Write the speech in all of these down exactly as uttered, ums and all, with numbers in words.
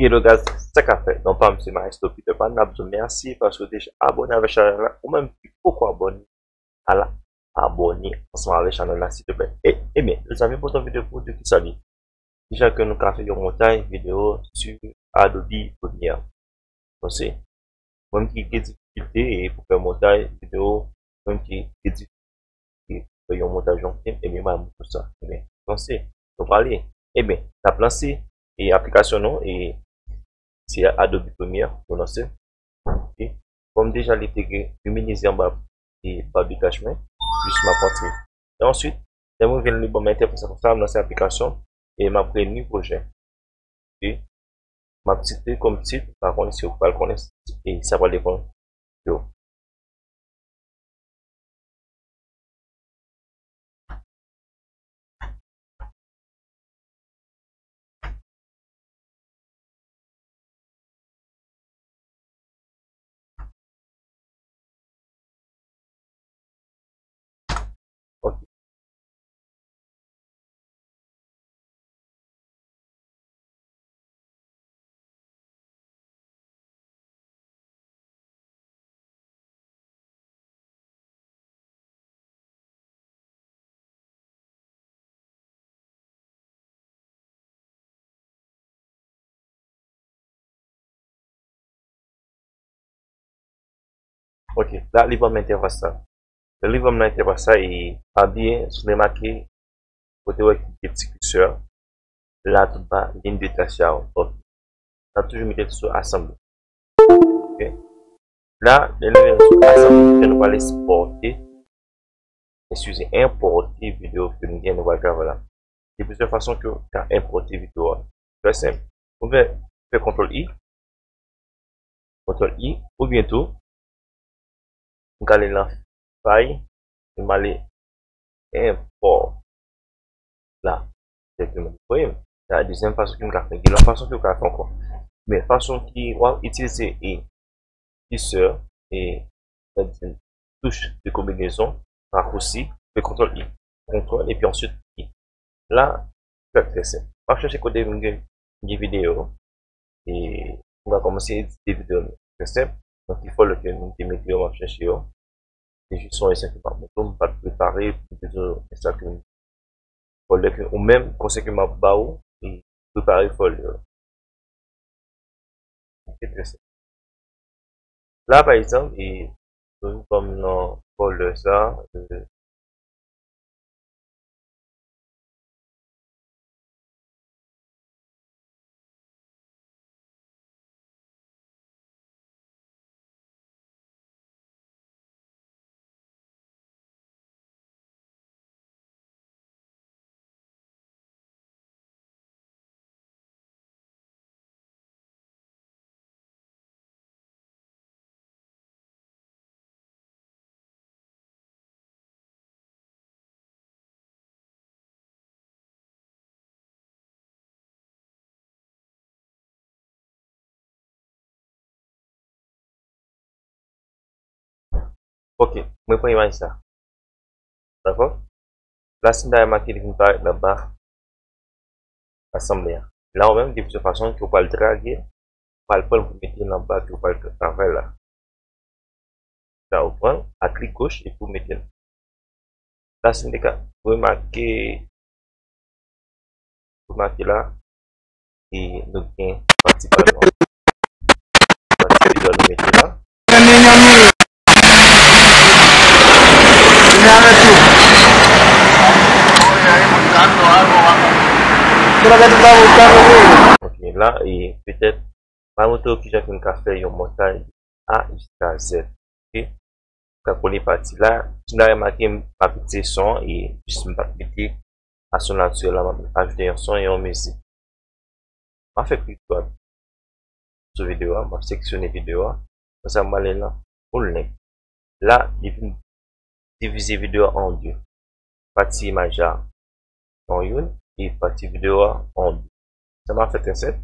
Hello guys, sa k ap fèt? Non pa m se Maestro Peter Pan, n ap di w mèsi paske w te abòne avèk chanèl la. Ou menm ki poko abòne, al abòne ansanm avèk chanèl la silvouplè. E, ebyen, mezanmi, pote yon videyo pou w di kisa li. Kijan ke nou ka fè yon montaj videyo sou Adobe Premiere. Donk se mwen ki gen difikilte e pou fè montaj videyo, mwen ki gen difikilte pou fè yon montaj yon fim, ebyen, m a montre sa. Ebyen, lanse. Nou prale. Ebyen, n ap lanse e aplikasyon nou e se Adobe Premiere pou lanse. Ok. Kòm deja li te gen liminize anba e ba detachman, jis m ap antre. E answit, lè mwen vin li ban m entèfas konsa, m lanse aplikasyon e m ap kreye new projè. Ok. M ap titre kòm tit, m pa konnen si w pral konnen e sa pral depann yo. Ok. Ok, la li ban m entèfas la. Lè li ban m nan entèfas la, e pa bliye, si w remake, kote w wè ki gen ti kisè, la tou ba, liy de tach la, ok. N ap toujou mete l sou asanble. Ok. La, lè nou vin sou asanble, nou pral ekspòte, eskize, enpòte videyo ke nou gen, nou pral travay la. Gen plizyè fason ke w ka enpòte videyo a. Trè senp. Ou fè, fè kontwòl I, kontwòl I, oubyen tou, m ka ale nan fay, e m ale enpò. La, direkteman li voye m. Sa se dezyèm fason ke m ka fè. Gen lòt fason ke w ka fè ankò. Men fason ki w ap itilize e kisè e, sètadi touch de konbinezon, rakousi, fè kontwòl I. Kontwòl epi answit I. La, trè, trè senp. M ap chèche kote m gen, gen videyo. E m ka kòmanse edite videyo nou. Trè senp. Donk, ki fòlè ke nou te mete yo, m ap chèche yo. Se jis yon egzanp ke m ap montre w, m pa t prepare pou m te di w sa ke m fòlè ke, ou menm, konsèy ke m ap ba w, e prepare fòlè yo. Ok, trè senp. La, pa egzanp, e nou vin kòm nan fòlè sa, e, Ok, mwen pran imaj sa. Dakò? La, si n ta remake, li vin parèt nan ba asanble a. La, ou menm, gen plizyè fason ke w pral drage, w pral pran l pou mete nan ba ke w pral travay la. Sa, ou pran l ak klik goch epi w mete l. La, si n te ka remake, remake la, e nou gen pati pa nou an. Pati videyo nou mete la. Ok, la, e petèt, m a montre w kijan ke nou ka fè yon montaj A jiska Z. Ok? Ka kole pati la. Si n ta remake, m ap itilize son e jis m pa mete a son natirèl la, m ap ajoute yon son e yon mizik. M ap fè klik dwat sou videyo a, m ap seleksyone videyo a. Konsa, m ale nan full length. La, li vin divize videyo a an de. Pati imaj la an youn e pati videyo a an de. Sa m ap fè trè senp.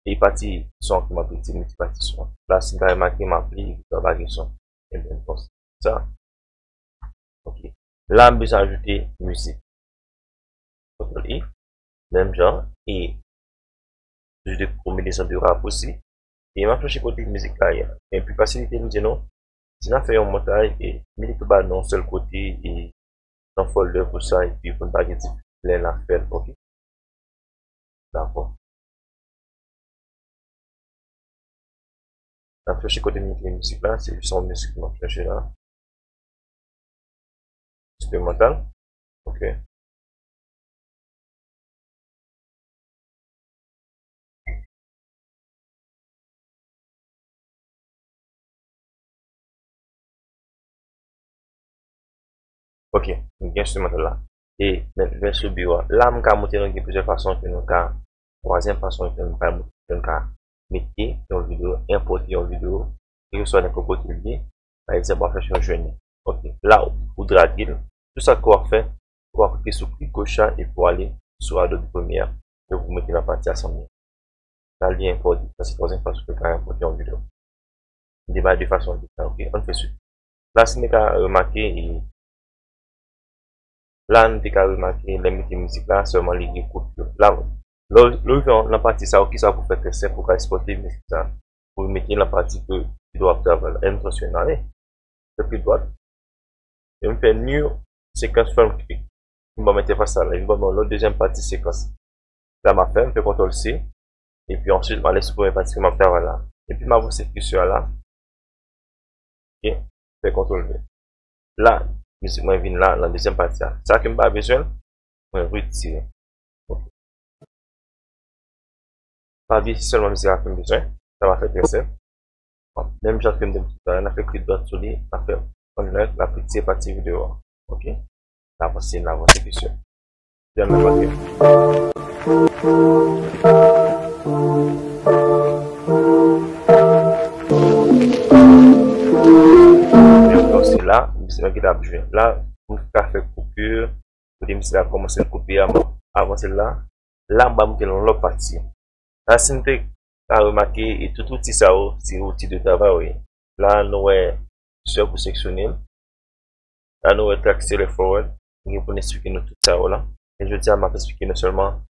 E pati son ke m ap itilize, m itilize pati son. La, si n ta remake, m ap li, sa pa gen son. Ebyen, bon, sa. Ok. La, m bezwen ajoute mizik. Kontwòl I. Menm jan. E jis de konbinezon de rapousi. E m ap chèche kote mizik la ye. Men pi fasilite m di nou, si n ap fè yon montaj, e m tou ba nou yon sèl kote, e yon folder pou sa, epi pou n pa gen difikilte lè n ap fè l, oke? Dakò. N ap chèche kote m mete mizik la, se jis yon mizik m ap chèche la. Enstrimantal. Ok. Ok, m gen enstrimantal la. E men, men sou biwo a. La, m ka montre nou gen plizyè fason ke nou ka, twazyèm fason ke nou ka montre, ke nou ka mete yon videyo, enpòte yon videyo, kèlkeswa nenpòt kote l ye. Pa egzanp, w ap chèche yon jèn. Ok, la, ou drage l. Tout sa ke w ap fè, w ap klike sou klik goch la epi w ale sou Adobe Premiere, epi w mete nan pati a sanble. Sa li enpòte, sa se twazyèm fason ke w ka enpòte yon videyo. M te bay de fason de sa, ok? Ann fè swiv. La, si nou ka remake, e, la, nou te ka remake, lè m mete mizik la, sèlman li gen kout yo. La, lè w, lè w rive nan pati sa, ok, sa pou fè trè senp, ou ka ekspòte mizik sa. Pou mete nan pati ke videyo w ap travay la. Enn transfè nan, eh. Fè klik dwat. E m fè new sequence from click. M ban m entèfas sa la. M ban m yon lòt dezyèm pati sekans. Sa m ap fè, m fè kontwòl C. Epi answit, m ale sou premye pati ke m ap travay la. Epi m avanse kisyon an la. Ok. Fè kontwòl V. La, mizik mwen vin la, nan dezyèm pati a. Sa ke m pa bezwen, mwen retire. Ok. Pa bliye, se sèlman mizik la ke m bezwen. Sa va fè trè senp. Bon, menm jan ke m te di talè, n a fè klik dwat sou li, n a fè unlock, n a retire pati videyo a. Ok? N avanse, n avanse kesyon. Jan nan pati. Menm jan se la, se mwen ki t ap jwe. La, m ka fè koupi, kote misye a kòmanse koupe a, m ap avanse la. La, m ba m gen yon lòt pati. La, si n te ka remake, e tout outi sa yo, se outi de travay yo ye. La, nou wè sè pou seksyone l. La, nou wè track select forward. M gen pou n eksplike nou tout sa yo la. Men jodi a, m ap eksplike nou sèlman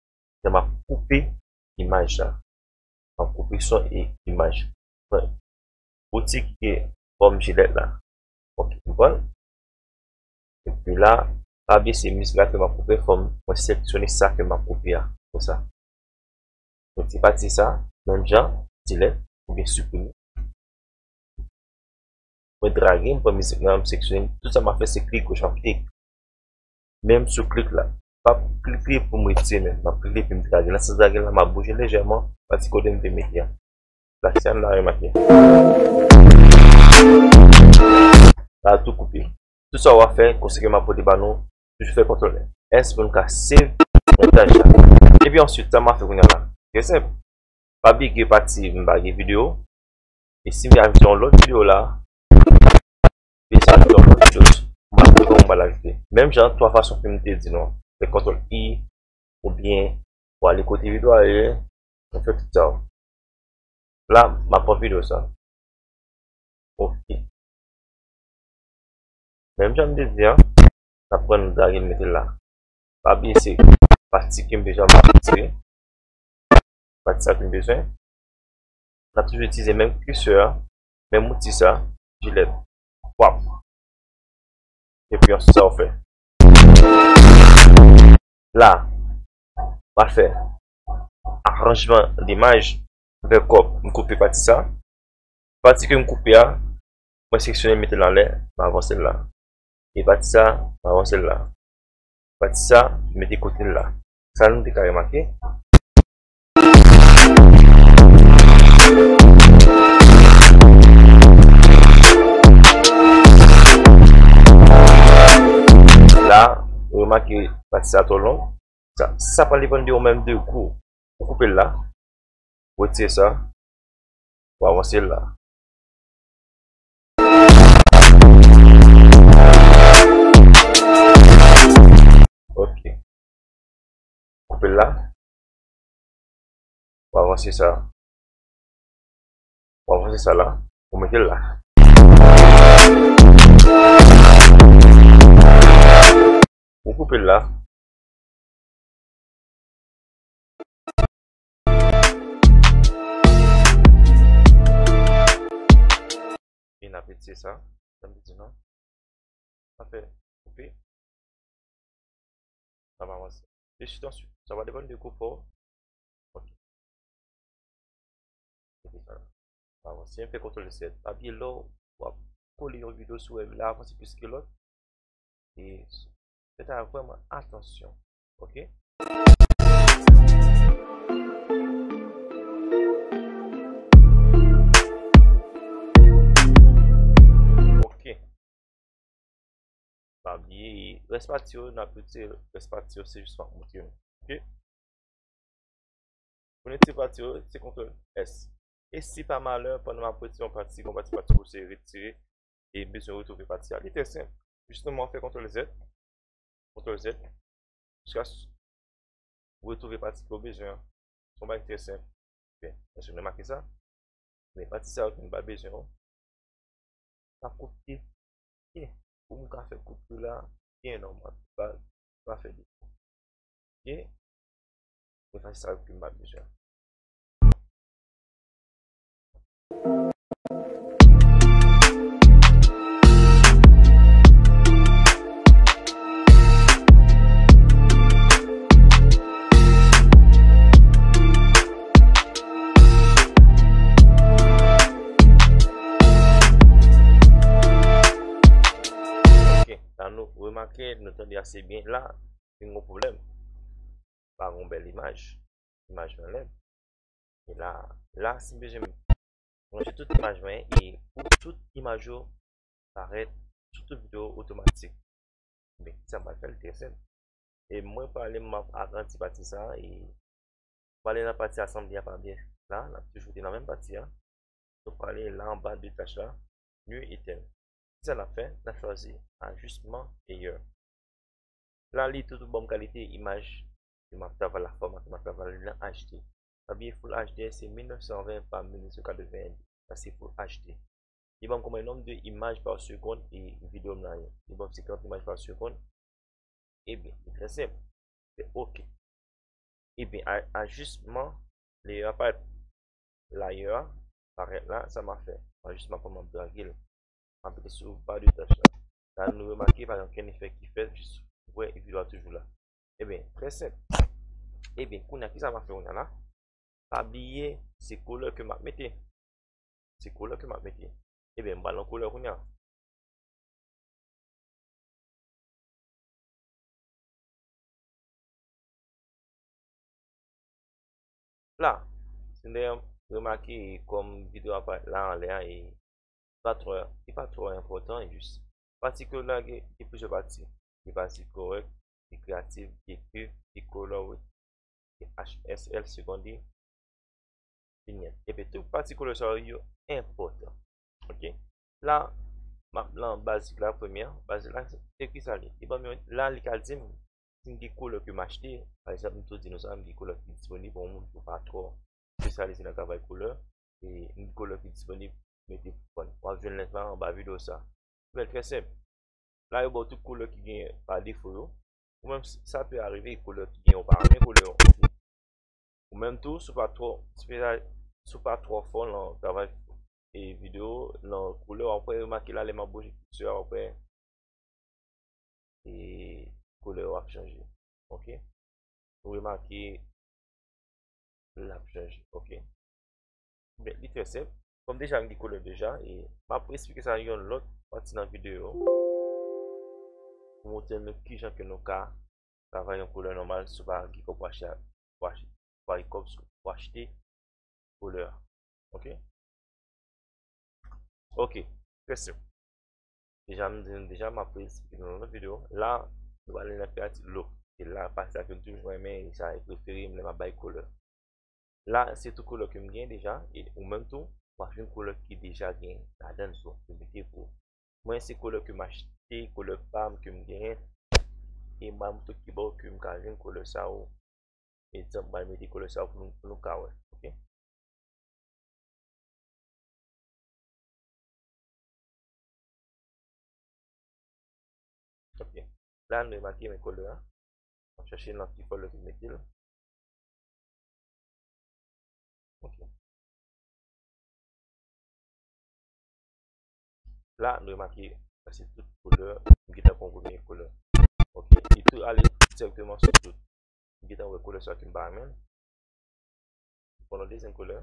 jan m ap koupe imaj la. M ap koupe son e imaj. Outi ki gen fòm jilèt la. Ok, m pran l. Epi la, pa bliye se mizik la ke m ap koupe, fò m, mwen seleksyone sa ke m ap koupe a, konsa. Mwen ti pati sa, menm jan, delete, oubyen siprime. Mwen drage, m pran mizik la, m seleksyone, tout sa m ap fè se klik goch, m ap klik. Menm sou klik la. Pa klike pou m retire men, m ap klike epi m drage. Nan sans drage la, m ap bouje lejèman, pati kote m te mete a. Sa, sa n a remake. La tou koupe. Tout sa w ap fè, konsa ke m ap pote ba nou, toujou fè kontwòl S pou n ka save montaj la. Epi answit, sa m ap fè kounye a la. Trè senp. Pa bliye gen pati m pa gen videyo. E si m vin ajoute yon lòt videyo la, bezwen ajoute yon lòt videyo. M pa konnen kòman m pral ajoute. Menm jan, twa fason ke m te di nou an. Fè kontwòl I, oubyen ou ale kote videyo a ye, ou fè tout sa. La, m ap pran videyo sa. Ok. Menm jan m te di an, n ap pran n drage l mete l la. Pa bliye se pati ke m bezwen m ap retire. Pati sa ke m bezwen. N ap toujou itilize menm kesyon an, menm outi sa, jilèt. Wap. Epi answit sa w fè. La, m ap fè aranjman limaj, m fè kòp, m koupe pati sa. Pati ke m koupe a, mwen seleksyone l, mete l anlè, m avanse l la. E pati sa, m avanse l la. Pati sa, m mete kote l la. Sa nou te ka remake. La, ou remake pati sa twò long. Sa, sa pral depann de ou menm de gou. Ou koupe l la. Retire sa. Ou avanse l la. Ok. Koupe l la. Ou avanse sa. Ou avanse sa la. Ou mete l la. Ou koupe l la. Retire sa. Sa m te di non. Sa fè koupe. Sa va avanse. Deside answit. Sa va depann de gwoup ou. Ok. Mete sa la. Avanse, fè kontwòl Z. Pa bliye lè w ap kole yon videyo si w wè l avanse plis ke lòt. E fè sa vrèman atansyon. Ok? Ok. Pa bliye, rès pati yo, n ap retire rès pati yo, se jis m ap montre nou. Ok? Pou n retire pati yo, se kontwòl S. E si pa malè, pandan m ap retire yon pati, gon pati pati pou se retire, e bezwen retwouve pati a. Li trè senp. Jis nou fè kontwòl Z, kontwòl Z, jiska s-, retwouve pati ke w bezwen an. Se yon bagay trè senp. Byen, èske nou remake sa? Men pati sa yo ki n pa bezwen yo, pa koupe. Byen, pou m ka fè koup yo la, byen nòmal. Pa, pa fè defo. Byen, men pati sa yo ki m pa bezwen. Ok, la nou remake, nou tande ase byen. La, gen yon pwoblèm. Pa gen yon bèl imaj. Imaj mwen lèd. E la, la, si m bezwen ranje tout imaj mwen, e pou tout imaj yo parèt sou tout videyo otomatik. Men, kisa m pral fè, l trè senp. E mwen, prale m ap agrandi pati sa, e prale nan pati asanble a pa byen la, n ap toujou te nan menm pati a. Nou prale la anba de tach la, New Item. Kisa n ap fè? N ap chwazi ajustman layer. La, li tou, tou ban m kalite imaj ke m ap travay la, fòma ke m ap travay li nan H D. Pa bliye Full H D se mil nèf san ven pa mil nèf san katreven. Sa se Full H D. Li ban m konbyen nonb de imaj pa segonn e videyo m la ye. Li ban m senkant imaj pa segonn. Ebyen, li trè senp. Se ok. Ebyen, a-, ajustman layer a parèt. Layer a parèt la, sa m ap fè? Ajustman pou m ap drage l. M ap mete sou ba de tach la. La, nou remake, pa gen okenn efè ki fèt, jis wè videyo a toujou la. Ebyen, trè senp. Ebyen, kounye a, kisa m ap fè kounye a la? Pa bliye, se koulè ke m ap mete. Se koulè ke m ap mete. Ebyen, m pral nan koulè kounye a. La, si n te remake kòm videyo a parèt la anlè a, e pa twò, li pa twò enpòtan, e jis pati ke lage, gen plizyè pati. Gen pati correct, gen creative, gen curve, gen color, gen H S L, seconde, vignette. Epi tout pati koulè sa yo enpòtan. Ok? La, m ap nan bazik la, premye. Bazik la, se ki sa li? Li ban m yon, la, li ka di m si m gen koulè ke m achte. Pa egzanp, m tou di nou sa, m gen koulè ki disponib pou yon moun ki pa twò espesyalize nan travay koulè. E m gen koulè ki disponib, mete pou fann. W ap jwenn link la anba videyo sa. Bèl, trè senp. La, yo ba w tout koulè ki genyen pa defo yo. Ou menm, sa pe arive, koulè ki genyen, ou pa renmen koulè yo. Ou menm tou, si w pa twò, si w pa twò fò nan travay e videyo, nan koulè, w ap wè, remake la, lè m ap bouje kursè a, w ap wè, e koulè yo ap chanje. Ok? Ou remake, l ap chanje. Ok? Men, li trè senp. Kòm deja m gen koulè deja, e m ap esplike sa yon lòt pati nan videyo. Pou montre nou kijan ke nou ka travay yon koulè nòmal si w pa gen kòb pou achte, pou achte, pa gen kòb pou achte koulè a. Ok? Ok, trè senp. Deja, m di nou deja, m ap esplike nou nan lòt videyo. La, nou prale nan creative look. E la, pati sa ke m toujou renmen, e sa e prefere m lè m ap bay koulè. La, se tout koulè ke m gen deja, e ou menm tou, w ap jwenn koulè ki deja gen ladan l tou, pou mete pou ou. Mwen, se koulè ke m achte, koulè pa m ke m genyen, e m pral montre ki bò ke m ka jwenn koulè sa yo. Egzanp, m pral mete koulè sa yo pou nou, pou nou ka wè. Ok? Ok. La, nou remake men koulè a. N ap chèche nan ki koulè pou mete l. Ok. La, nou remake, sa se tout koulè, m gentan pran premye koulè. Ok, li tou ale dirèkteman sou tout. M gentan wè koulè sa ki m pa renmen. Pran yon dezyèm koulè.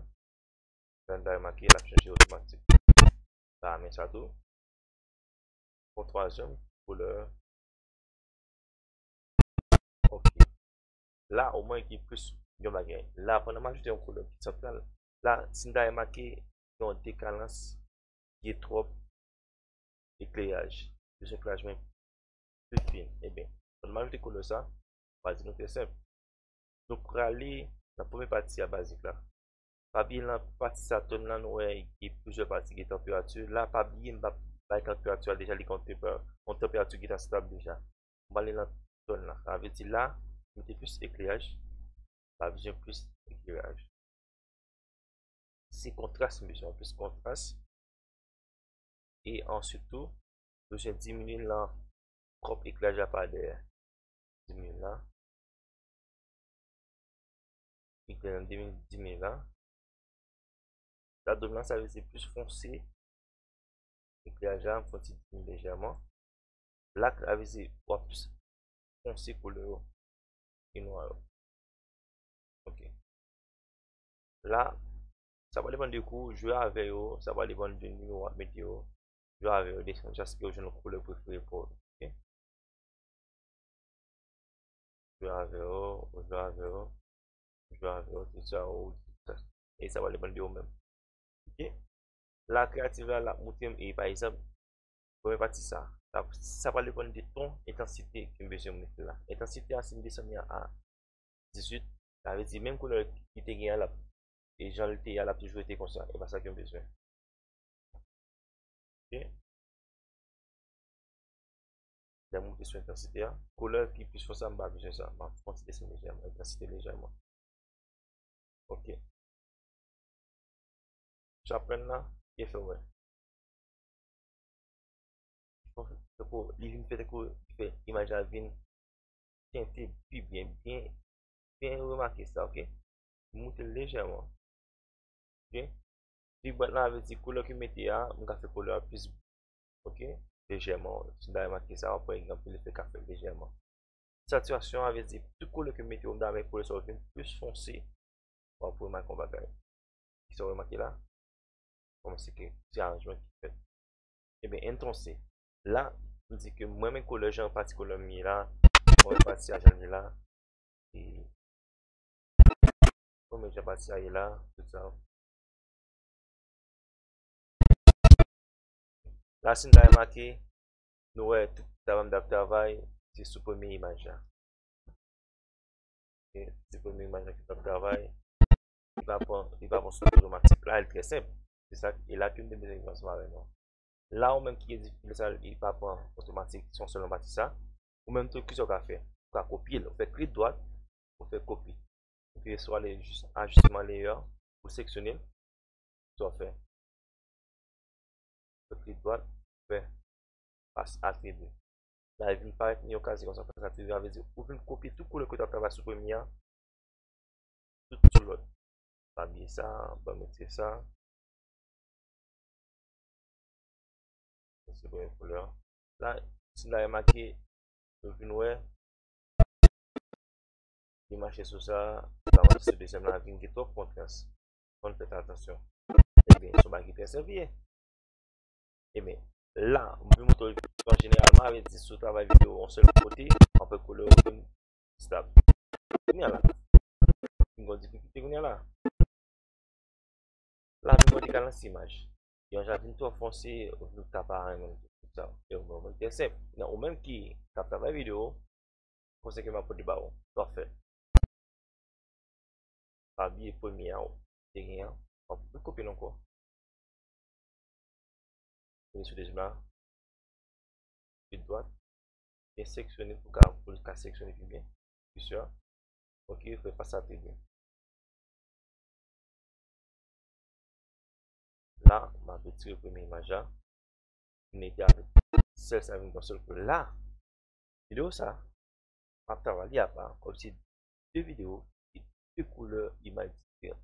Sa n ta remake, l ap chanje otomatik. Pa renmen sa tou. Pran twazyèm koulè. Ok. La, omwen ki plis yon bagay. La, pandan m ajoute yon koulè ki santral, la, si n ta remake yon dekalans, gen twòp ekleraj. Bezwen ekleraj mwen pi fin. Ebyen, pandan m ajoute koulè sa, m a di nou trè senp. Nou prale nan premye pati a bazik la. Pa bliye nan pati sa tòn lan, nou wè gen plizyè pati gen tanperati. La, pa bliye m pa bay tanperati a deja, li gen yon tanperati ki ta estab deja. M prale nan tòn lan. Sa vle di la, mete plis ekleraj. Pa bezwen plis ekleraj. Se kontras m bezwen, plis kontras. E answit tou, bezwen diminye lan twòp ekleraj la pa dèyè. Diminye la. Ekleraj la diminye la. Sa dòm lan, sa vle di plis fonse. Ekleraj la, m fè yon ti diminye lejèman. Blak la vle di w ap fonse koulè yo. Pi nwa yo. Ok. La, sa va depann de kou, jwe avè yo, sa va depann de nivo w ap mete yo. Jwe avè yo, desann jiskaske w jwenn koulè prefere pa w. Ok? Jwe avè yo, jwe avè yo, jwe avè yo, tout sa, ou, e sa va depann de ou menm. Ok? La, kreyatif la, l ap montre m, e pa egzanp, premye pati sa, sa, sa va depann de ton entansite ke m bezwen mete la. Entansite a, si m desann li a dizuit, sa vle di menm koulè ki te gen an, l ap, e jan l te ye a, l ap toujou rete konsa. E pa sa ke m bezwen. Ok. Lè m moute sou entansite a, koulè ki plis fò sa, m pa bezwen sa. M ap fè yon ti desann lejèman, entansite lejèman. Ok. Sa pran la, e fè wè. Tankou li vin fè, tankou li fè imaj la vin tente pi byen, byen, byen remake sa, ok? Moute l lejèman. Ok? Pi bwat la vle di koulè ke m mete a, m ka fè koulè a plis, ok? Lejèman. Si n ta remake sa, w ap wè egzanp, li fè ka fè lejèman. Satirasyon a vle di tout koulè ke m mete yo, m ta renmen koulè sa yo vin plis fonse. W ap remake yon bagay. Kisa w remake la? Kòmanse ke ti aranjman ki fèt. Ebyen, entonse, la, m di ke mwen menm koulè jan pati koulè m ye la, mwen menm pati a jan l ye la, e mwen menm jan pati a ye la, tout sa. La, si n ta remake, nou wè tout travay m t ap travay, se sou premye imaj la. Ok, se premye imaj la ki t ap travay. Li pa pran, li pa pran sou otomatik. La, li trè senp. Se sa, e la ke m te bezwen ansanm avè nou. La, ou menm ki edifye sa, li pa pran otomatik, se yon sèl pati sa. Ou menm tou, kisa w ka fè? Ou ka kopye l, ou fè klik dwat, ou fè kopye. Ou fè swa ale jis ajustman layer, ou seleksyone l, sa w fè. Fè klik dwat, fè pas atribye. La, li vin parèt yon kazi konsa, pas atribye, sa vle di, ou vin kopye tout koulè ke w t ap travay sou premye a, tout sou lòt. Pa bliye sa, ban m retire sa. Se premye koulè a. La, si n ta remake, nou vin wè, li mache sou sa, li pa mache sou dezyèm la, vin gen twòp kontras. Fò n fè atansyon. Ebyen, se yon bagay ki trè senp li ye. Ebyen, la, m vin montre w, an jeneralman, avè di si w travay videyo yon sèl kote, apre koulè yo vin stab. Kounye a la, m gen yon difikilte kounye a la. La, vin mwen dekalans imaj. Yon jan vin twò fonse, ou vin ta pa renmen tout sa. E ou menm, trè senp. Nan ou menm ki t ap travay videyo, konsèy ke m ap pote ba ou. Sa w fè. Pa bliye premye a ou te gen an. W ap rekopye l ankò. Vini sou dezyèm la. Klik dwat. Byen seleksyone pou ka, pou l ka seleksyone pi byen. Pi sè. Ok, fè pa sa pi byen. La, m ap retire premye imaj la. M nete avèk sèl sa vin yon sèl koulè. La, videyo sa, m ap travay li apa, kòmsi de videyo, e de koulè imaj diferan.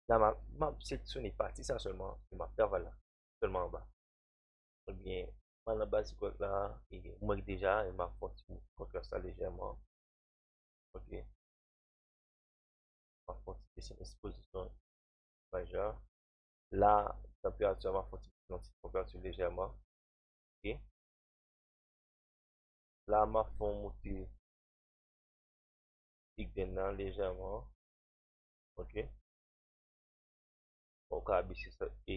La, m ap, m ap seleksyone pati sa sèlman, e m ap travay la, sèlman anba. Ebyen, m al nan baz kòk la, e m wè deja, e m ap fè yon ti kontras la lejèman. Ok. M ap fè yon ti desann ekspozisyon imaj la. La, tanperati a, m ap fè yon ti, yon ti tanperati lejèman. Ok. La, m ap fè yon moute big band nan lejèman. Ok. Ou ka abese sa, e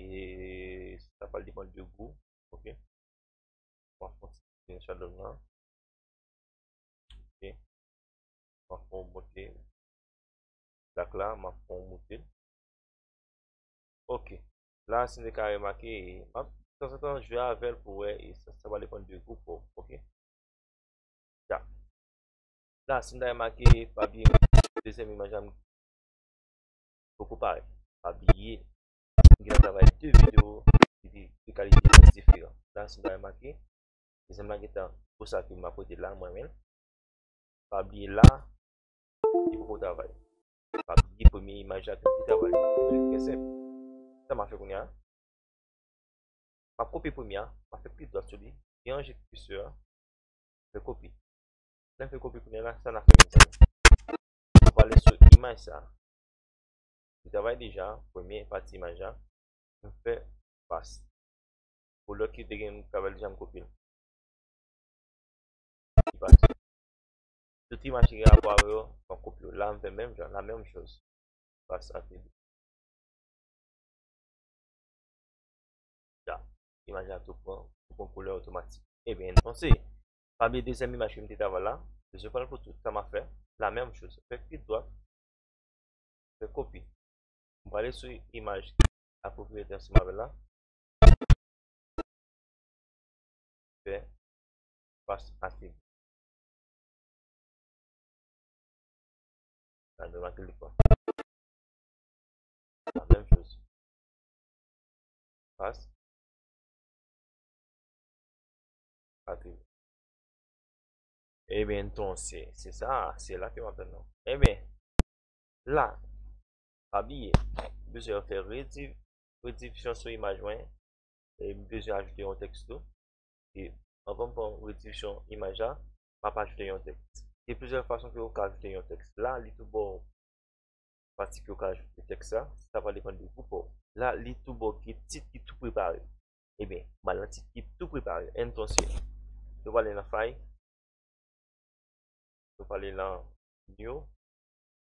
sa pral depann de gou. Ok. M ap fè yon ti shadow nan. Ok. M ap fè yon moute. Black la, m ap fè yon moute. Ok. La, si nou ka remake, m ap tanzantan jwe avè l pou wè, e sa, sa va depann de gou pa w, ok? Ya. La, si nou ta remake, pa bliye, dezyèm imaj la, m poko parèt. Pa bliye, m gentan travay de videyo, de, de kalite diferan. La, si nou ta remake, dezyèm la gentan, pou sa ke m ap pote la, mwen menm. Pa bliye la, li poko travay. Pa bliye premye imaj la ke m te travay. Li trè senp. Sa m ap fè kounye a? M ap kopye premye a, m ap fè klik dwat sou li, deranje kisè a, fè kopi. Lè m fè kopi kounye a la, sa n ap fè menm jan. M prale sou imaj sa. Li travay deja, premye pati imaj la. M fè pas. Pou lòt ki te gen travay deja, m kopye l. Li pas. Tout imaj ki gen rapò avè yo, m ap kopye yo. La, m fè menm jan, la menm choz. Pas atribye. Ya. Imaj la tou pran, tou pran koulè otomatik. Ebyen, entonse, pa bliye dezyèm imaj ke m te travay la, bezwen pran l pou tout. Sa m ap fè, la menm choz. Fè klik dwat, fè kopi. M prale sou imaj apwopriye ansanm avè l la. Fè pas atribye. Sa nou make li pran. La menm choz. Pas atribye. Ebyen, entonse, se sa, se la ke m ap tann nou. Ebyen, la, pa bliye, bezwen fè redi-, redivision sou imaj mwen, e m bezwen ajoute yon tèks tou. E anvan m pran redivision imaj la, m ap ajoute yon tèks. Gen plizyè fason ke ou ka ajoute yon tèks. La, li tou bò pati ke ou ka ajoute tèks la, sa va depann de gou pa w. La, li tou bò gen tit ki tou prepare. Ebyen, m al nan tit ki tou prepare. Entonse, nou prale nan file, nou prale nan new,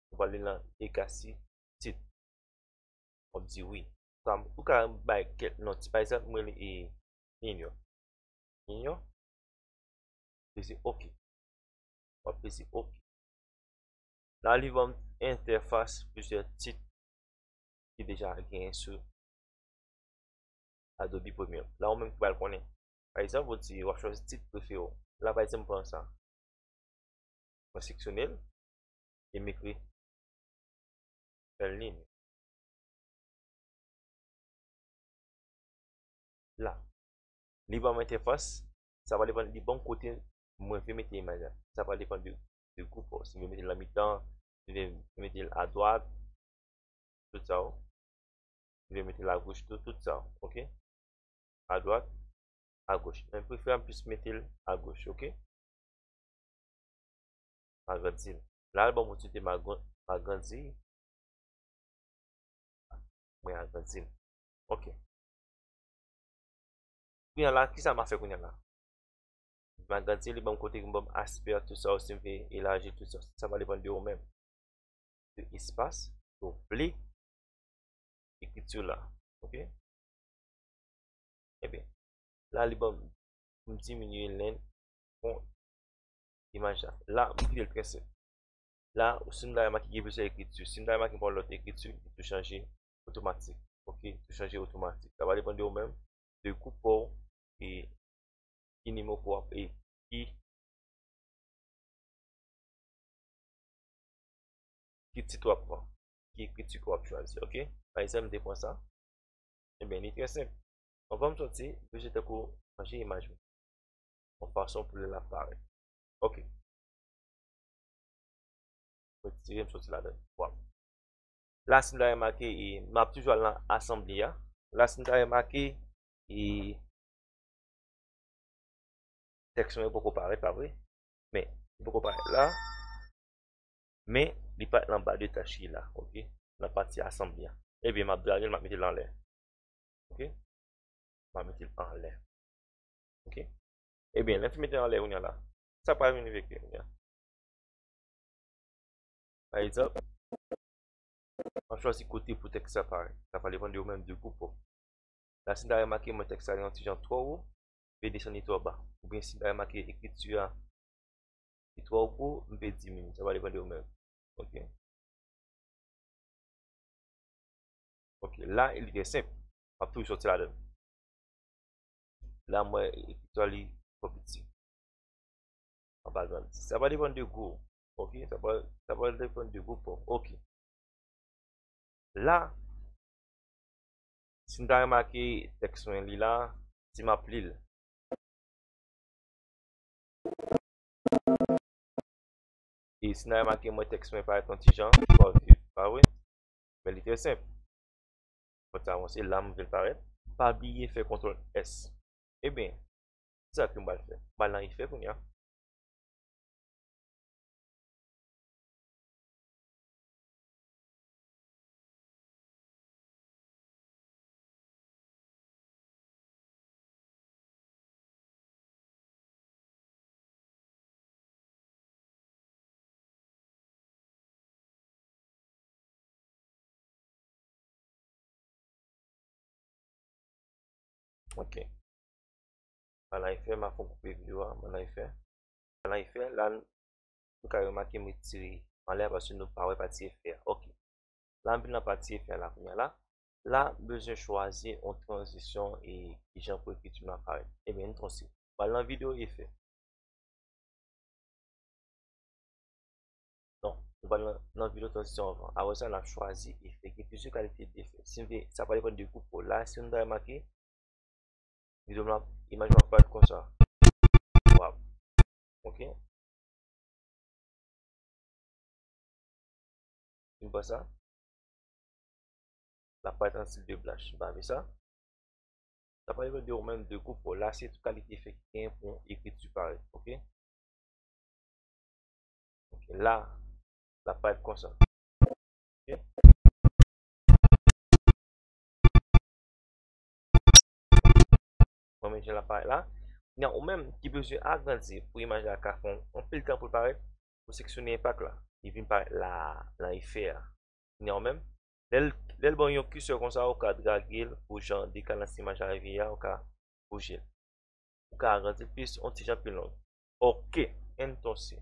nou prale nan legacy tit. W ap di wi. Sa, ou ka bay kèk non. Ti, pa egzanp, mwen rele e Ninho. Ninho. Peze OK. W ap peze OK. La, li ban m entèfas plizyè tit ki deja genyen sou Adobe Premiere. La, ou menm ki pral konnen. Pa egzanp, ou di, w ap chwazi tit prefere w. La, pa egzanp, m pran sa. Mwen seleksyone l e m ekri El Niño. La. Li ban m entèfas. Sa va depann, li ban m kote mwen vle mete imaj la. Sa va depann de, de gou pa w. Si m vle mete l nan mitan, si m vle mete l adwat, tout sa yo. M vle mete l agoch tou, tout sa yo, ok? Adwat, agoch. Men preferans m plis mete l agoch, ok? M agrandi l. La, l ban m posiblite m agran-, m agrandi. Mwen agrandi l. Ok. Kounye a la, kisa m ap fè kounye a la? M agrandi li, ban m kote, ban m aspè, tout sa, osi m vle elaji, tout sa. Sa va depann de ou menm. De espas ke w vle ekriti la. Ok? Ebyen, la, li ban m, m diminye len fon imaj la. La, m kite l trè senp. La, si m ta remake gen plizyè ekriti, si m ta remake m pran lòt ekriti, li tou chanje otomatik. Ok? Li tou chanje otomatik. Sa va depann de ou menm, de gou pa w, e ki nimewo ke w ap, e ki, ki tit w ap pran, ki ekriti ke w ap chwazi, ok? Pa egzanp, m te pran sa. Ebyen, li trè senp. Anvan m soti, m bezwen tankou chanje imaj mwen. Yon fason pou l ap parèt. Ok. Retire, m soti ladan. Vwala. La, si n ta remake, e, m ap toujou al nan asanble a. La, si n ta remake, e, tèks mwen poko parèt, pa vre? Men, li poko parèt la. Men, li parèt nan ba de tach ki la, oke? Nan pati asanble a. Ebyen, m ap drage l, m ap mete l anlè. Oke? M ap mete l anlè. Oke? Ebyen, lè m fin mete l anlè kounye a la, sa pral vin rive kounye a. Pa egzanp, m ap chwazi kote pou tèks la parèt. Sa va depann de ou menm, de gou pa w. La, si m ta remake mwen tèks la yon ti jan twò wo, m pe desann li twò ba. Oubyen si m ta remake ekriti a li twò gwo, m pe diminye. Sa va depann de ou menm. Oke. Oke, la, li trè senp. M ap toujou sòti ladan l. La, m wè ekriti a li twò piti. M ap agrandi. Sa va depann de gou. Oke, sa va, sa va depann de gou pa w. Oke. La, si n ta remake tèks mwen li la, si m ap li l. E si n ta remake mwen tèks mwen parèt yon ti jan twò vif, pa vre? Men li trè senp. Mwen ta avanse, la m vle l parèt. Pa bliye fè kontwòl S. Ebyen, kisa ke m pral fè? M pral nan efè kounye a. Ok. Ann al fè, m ap fè koupe videyo a, ann al fè. Ann al fè, la, nou ka remake m retire anlè a paske nou pa wè pati efè a. Ok. La, m vin nan pati efè a la kounye a la. La, m bezwen chwazi yon tranzisyon e kijan pou ekriti m nan parèt. Ebyen, n pran se. M al nan videyo efè. Non, nou pral nan, nan videyo tranzisyon anvan. Apre sa, n ap chwazi efè. Gen plizyè kalite efè. Si m vle, sa va depann de gou pa w. La, si nou ta remake, videyo m la, imaj m ap parèt konsa. Wap. Ok. Fin pran sa. L ap parèt an stil de blach. M pa vle sa. Sa pa depann de ou menm, de gou pa w. La, se tout kalite efè ki genyen pou yon ekriti parèt. Ok? Ok, la, l ap parèt konsa. Ok? Mwen menm jan l ap parèt la. Kounye a, ou menm ki bezwen agrandi pou imaj la ka fè yon, yon pil tan pou l parèt, ou seleksyone enpak la. Li vin parèt la, nan efè a. Kounye a, ou menm, lè l, lè l ban w yon kisè konsa, ou ka drage l pou jan dekalans imaj la rive a, ou ka bouje l. Ou ka agrandi l plis, yon ti jan pi long. Ok, entonse.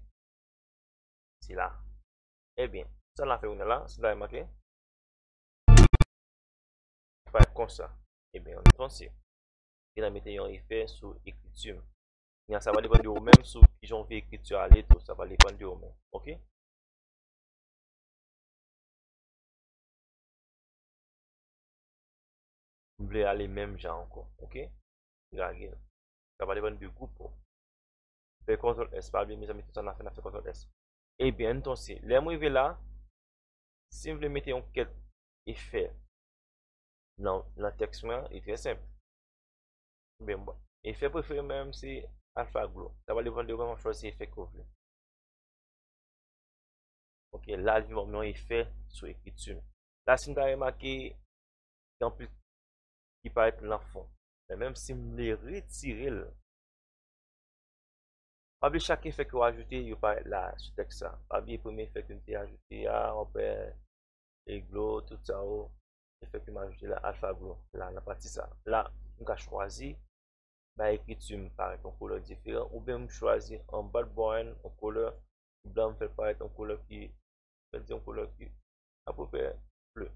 Se la. Ebyen, sa n ap fè kounye a la, si n ta remake, parèt konsa. Ebyen, entonse, gen nan mete yon efè sou ekriti m. Kounye a, sa va depann de ou menm sou kijan w vle ekriti a ale tou. Sa va depann de ou menm. Ok? M vle ale menm jan ankò, ok? Lage l. Sa va depann de gou pa w. Fè kontwòl S, pa bliye, mezanmi, tout sa n ap fè, n ap fè kontwòl S. Ebyen, entonse, lè m rive la, si m vle mete yon kèk efè nan, nan tèks mwen an, li trè senp. Ebyen, bon, efè prefere mwen menm se Alpha Glow. Sa va depann de ou menm, w ap chwazi efè ke w vle. Ok, la, li ban m yon efè sou ekriti m. La, si n ta remake, gen anpil ki parèt nan fon. Men menm si m vle retire l, pa bliye chak efè ke w ajoute, yo parèt la sou tèks la. Pa bliye premye efè ke m te ajoute a, w ap wè, e glow, tout sa yo, efè ke m ajoute la, Alpha Glow, la, nan pati sa. La, m ka chwazi bay ekriti m parèt yon koulè diferan, oubyen m chwazi anba l bò a yon koulè blan, m fè l parèt yon koulè ki, fè l di yon koulè ki apeprè ble.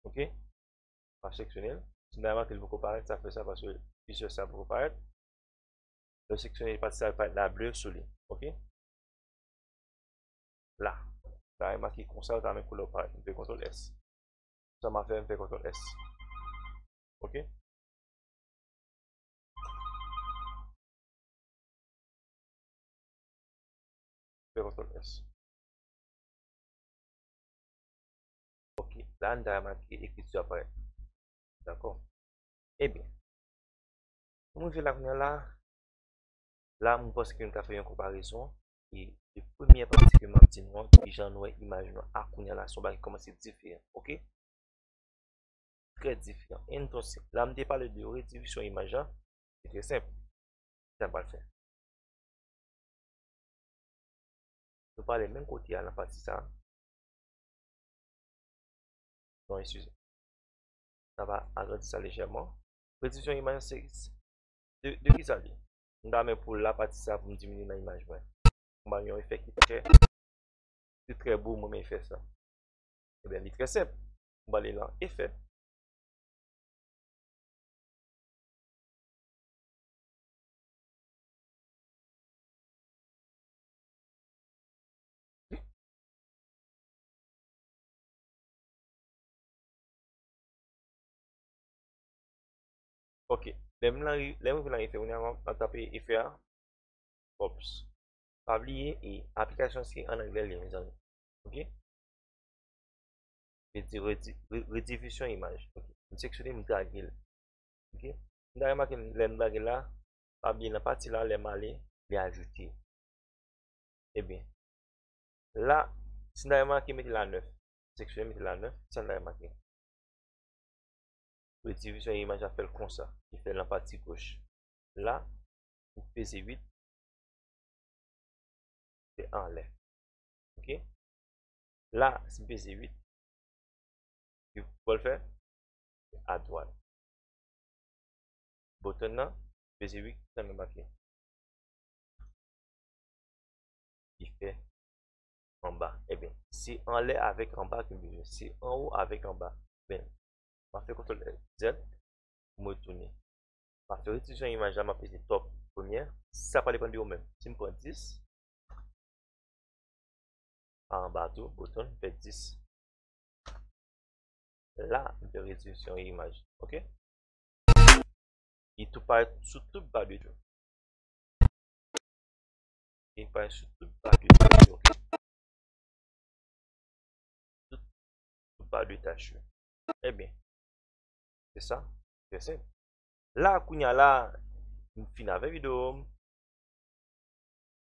Ok? M ap seleksyone l. Si n ta remake, li poko parèt, sa fè sa paske plizyè sa poko parèt. Lè w seleksyone pati sa, li parèt la ble sou li. Ok? La. Sa remake konsa, ou ta renmen koulè w parèt. M fè kontwòl S. Sa m ap fè, m fè kontwòl S. Ok? Fè kontwòl S. Ok. La, n ta remake ekriti a parèt. Dakò? Ebyen, pou m rive la kounye a la, la, m panse ke m ka fè yon konparezon. E, e premyè pati ke m ap di nou an, kijan nou wè imaj nou a kounye a la, se yon bagay ki kòmanse diferan. Oke? Trè diferan. Entonse, la, m te pale de redivision imaj la. Se trè senp. Sa m pral fè. Nou pale menm kote a nan pati sa. Non, eskize. Sa va agrandi sa lejèman. Redivision imaj se, de, de ki sa li? M ta renmen pou la pati sa pou m diminye nan imaj mwen. M ba yon efè ki trè, ki trè bo, mwen renmen efè sa. Ebyen, li trè senp. M ba li lan efè. Ok. Lè m nan, lè m rive nan efè, kounye a m ap tape efè a. Ops. Pa bliye, e aplikasyon se an anglè li ye, mezanmi. Ok? Redi-, redi-, re-, redivision imaj. Ok. M seleksyone, m drage l. Ok? M ta remake lè m drage l la, pa bliye nan pati la, lè m ale, li ajoute. Ebyen, la, si n ta remake, mete la nèf. Seleksyone, mete la nèf, sa n ta remake. Redivision imaj la fè l konsa. Li fè l nan pati goch. La, ou peze uit, se anlè. Ok? La, si m peze uit, ki pou l fè? Se adwat. Button nan, peze uit, sa m make. Ki fè anba. Ebyen, se anlè avèk anba ke m bezwen. Se anwo avèk anba. Ebyen, m ap fè kontwòl Z pou m retounen. M ap fè redivision imaj la, m ap peze top premyè. Sa pa depann de ou menm. Si m pran dis, pa anba tou, button, m fè dis. La, m fè redivision imaj. Ok? Li tou parèt sou tout ba de tach yo. Li parèt sou tout ba de tach yo. Ok? Tout, tout ba de tach yo. Ebyen, se sa. Trè senp. La, kounye a la, m fin avè videyo m.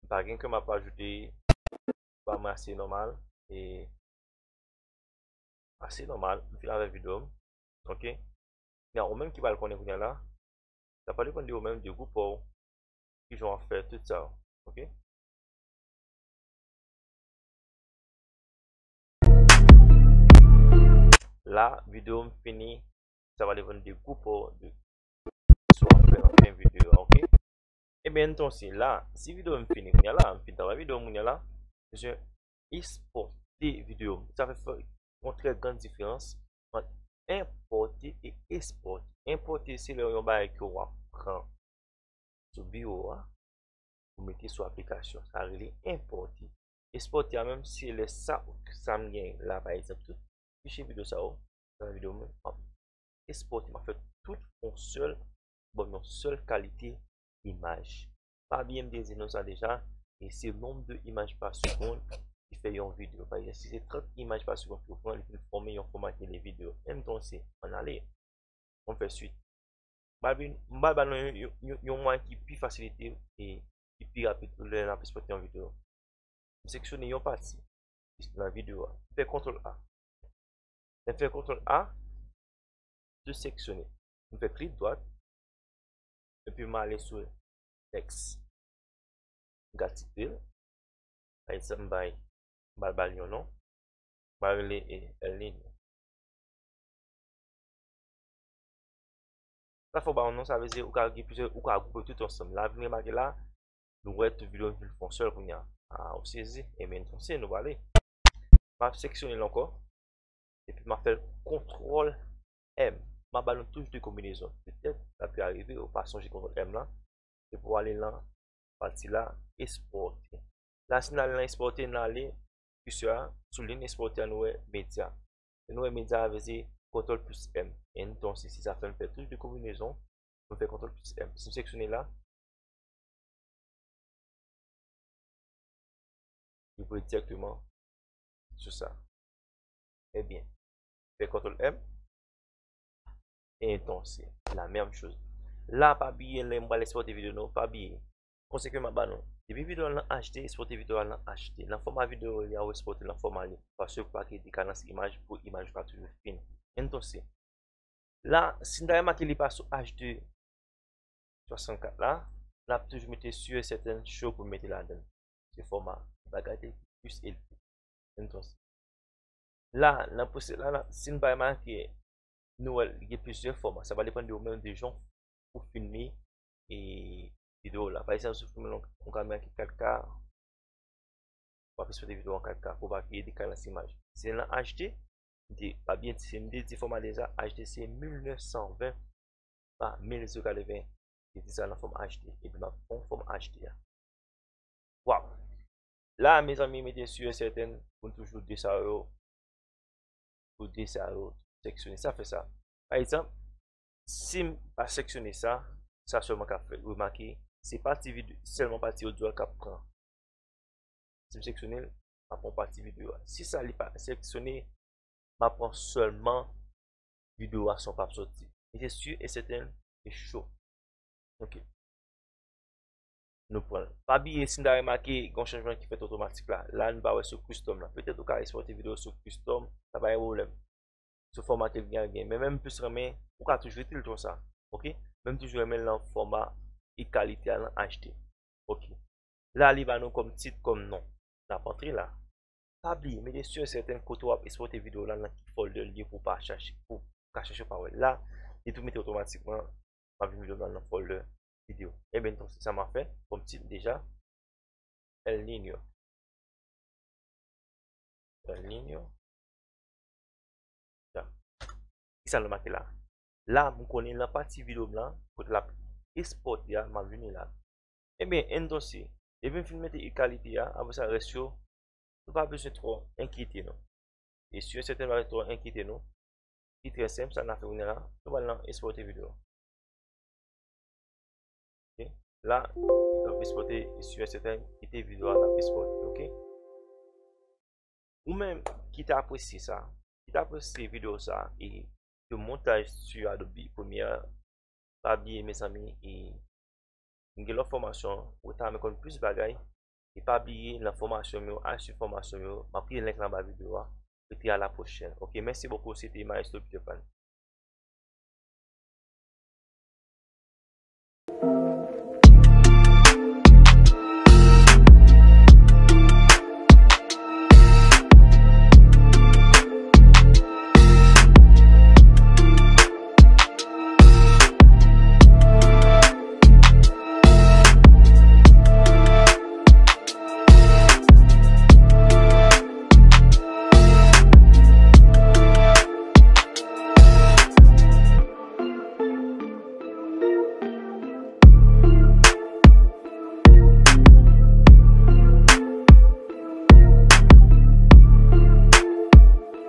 M pa gen ke m ap ajoute, ba mwen ase nòmal. E ase nòmal. M fin avè videyo m. Ok? Kounye a, ou menm ki pral konnen kounye a la. Sa pa depann de ou menm, de gwoup ou. Kijan w ap fè tout sa. Ok? La, videyo m fini. Sa va depann de gwoup ou, de sa w ap fè nan fen videyo a, ok? Ebyen, entonse, la, si videyo m fini kounye a la, m fin travay videyo m kounye a la, je espòte videyo m. Sa fè, fè yon trè grann diferans ant enpòte e espòte. Enpòte, se lè yon bagay ke w ap pran sou biwo a, ou mete sou aplikasyon. Sa rele enpòte. Espòte a menm, se lè sa, sa m gen la, pa egzanp, tout fichye videyo sa yo, nan videyo m, m ap espòte, m ap fè tout yon sèl, ban m yon sèl kalite imaj. Pa bliye m te di nou sa deja, e se nonb de imaj pa segonn ki fè yon videyo. Pa egzanp, si se trant imaj pa segonn ke w pran, li vin fòme yon fòma ki rele videyo. Entonse, ann ale. Ann fè swit. M pral vin, m pral ba nou yon, yon, yon, yon mwayen ki pi fasilite e ki pi rapid pou lè n ap espòte yon videyo. M seleksyone yon pati nan videyo a. M fè kontwòl A. Lè m fè kontwòl A, tou seleksyone. M fè klik dwat. Epi m ale sou tèks. M ka titre l. Pa egzanp, m bay, m pral ba l yon non. M pral rele, e, El Niño. Sa fè w ba yon non, sa vle di ou ka gen plizyè, ou ka gwoupe tout ansanm. La, vin remake la, nou wè tout videyo vin fè yon sèl kounye a. A, ou sezi? Ebyen, entonse, nou prale. M ap seleksyone l ankò. Epi m ap fè kontwòl M. M ap ba nou touch de konbinezon. Petèt, sa pi arive, ou pa sonje kontwòl M lan. Epi w ale nan pati la, espòte. La, si n ale nan espòte, n ale, kisè a, sou liy espòte a, nou wè medya. Lè nou wè medya a, vle di kontwòl plis M. Entonse, se sa fè m fè touch de konbinezon, m fè kontwòl plis M. Si m seleksyone la, li voye dirèkteman sou sa. Ebyen, fè kontwòl M. Entonces, la menm choz. La, pa bliye, lè m pral ekspòte videyo nou, pa bliye. Konsèy ke m ap ba nou. Depi videyo a nan H D, ekspòte videyo a nan H D. Nan fòma videyo li a, ou ekspòte nan fòma li. Paske pou pa gen dekalans imaj, pou imaj ou ka toujou fin. Entonces, la, si n ta remake li pa sou H D swasannkat la, n ap toujou mete sur et certain cho pou n mete ladan l. Se fòma bagay te plis elve. Entonces, la, nan pwosè la, la, si n pa remake, nou wè l gen plizyè fòma. Sa va depann de ou menm, de jan ou filme e videyo la. Pa egzanp, si w filme yon, yon kamera ki kat K, w ap ekspòte videyo an kat K pou pa gen dekalans imaj. Si l nan H D, m te, pa byen, si m te di fòma deja, H D se mil nèf san ven pa mil zero katreven. Li di sa nan fòm H D. Epi m ap pran fòm H D a. Waw! La, mezanmi, mete sur et certain pou n toujou de sa yo, pou de sa yo seksyone. Sa fè sa. Pa egzanp, si m pa seksyone sa, sa sèlman k ap fèt. Remake, se pati videyo, sèlman pati odyo a k ap pran. Si m seksyone l, m ap pran pati videyo a. Si sa li pa seksyone, m ap pran sèlman videyo a san w p ap soti. Mete sur et certain e cho. Ok. Nou pran l. Pa bliye, si n ta remake, gen yon chanjman ki fèt otomatik la. La, nou pa wè sou custom la. Petèt ou ka ekspòte videyo sou custom, sa pa gen pwoblèm. Sou fòma ke l gen, gen. Men menm plis renmen, ou ka toujou rete l konsa. Ok? Men m toujou renmen l nan fòma e kalite a nan H D. Ok. La, li ba nou kòm tit, kòm non. N ap antre la. Pa bliye, mete sur et certain kote w ap ekspòte videyo la, nan ki folder l ye pou w pa chache, pou w ka chache w pa wè l la. Li tou mete otomatikman, m ap vin videyo la nan folder videyo. Ebyen, donk, se sa m ap fè kòm tit deja. El Niño. El Niño. Ya. Kisa nou make la? La, m konnen nan pati videyo m lan, kote l ap ekspòte a, m ap vini la. Ebyen, entonces, depi m fin mete egalite a, apre sa, rès yo, nou pa bezwen twò enkyete nou. E sur et certain, nou pa bezwen twò enkyete nou. Li trè senp, sa n ap fè kounye a la, nou pral nan ekspòte videyo. Ok? La, n ap ekspòte sur et certain, kite videyo a, n ap ekspòte, ok? Ou menm ki ta apresye sa, ki ta apresye videyo sa, e de montaj sou Adobe Premiere, pa bliye, mezanmi, e m gen lòt fòmasyon, ou ta renmen konn plis bagay, e pa bliye, nan fòmasyon m yo, al swiv fòmasyon m yo, m ap kite link la anba videyo a, e pi à la prochaine. Ok, merci beaucoup, c'était Maestro Peter Pan.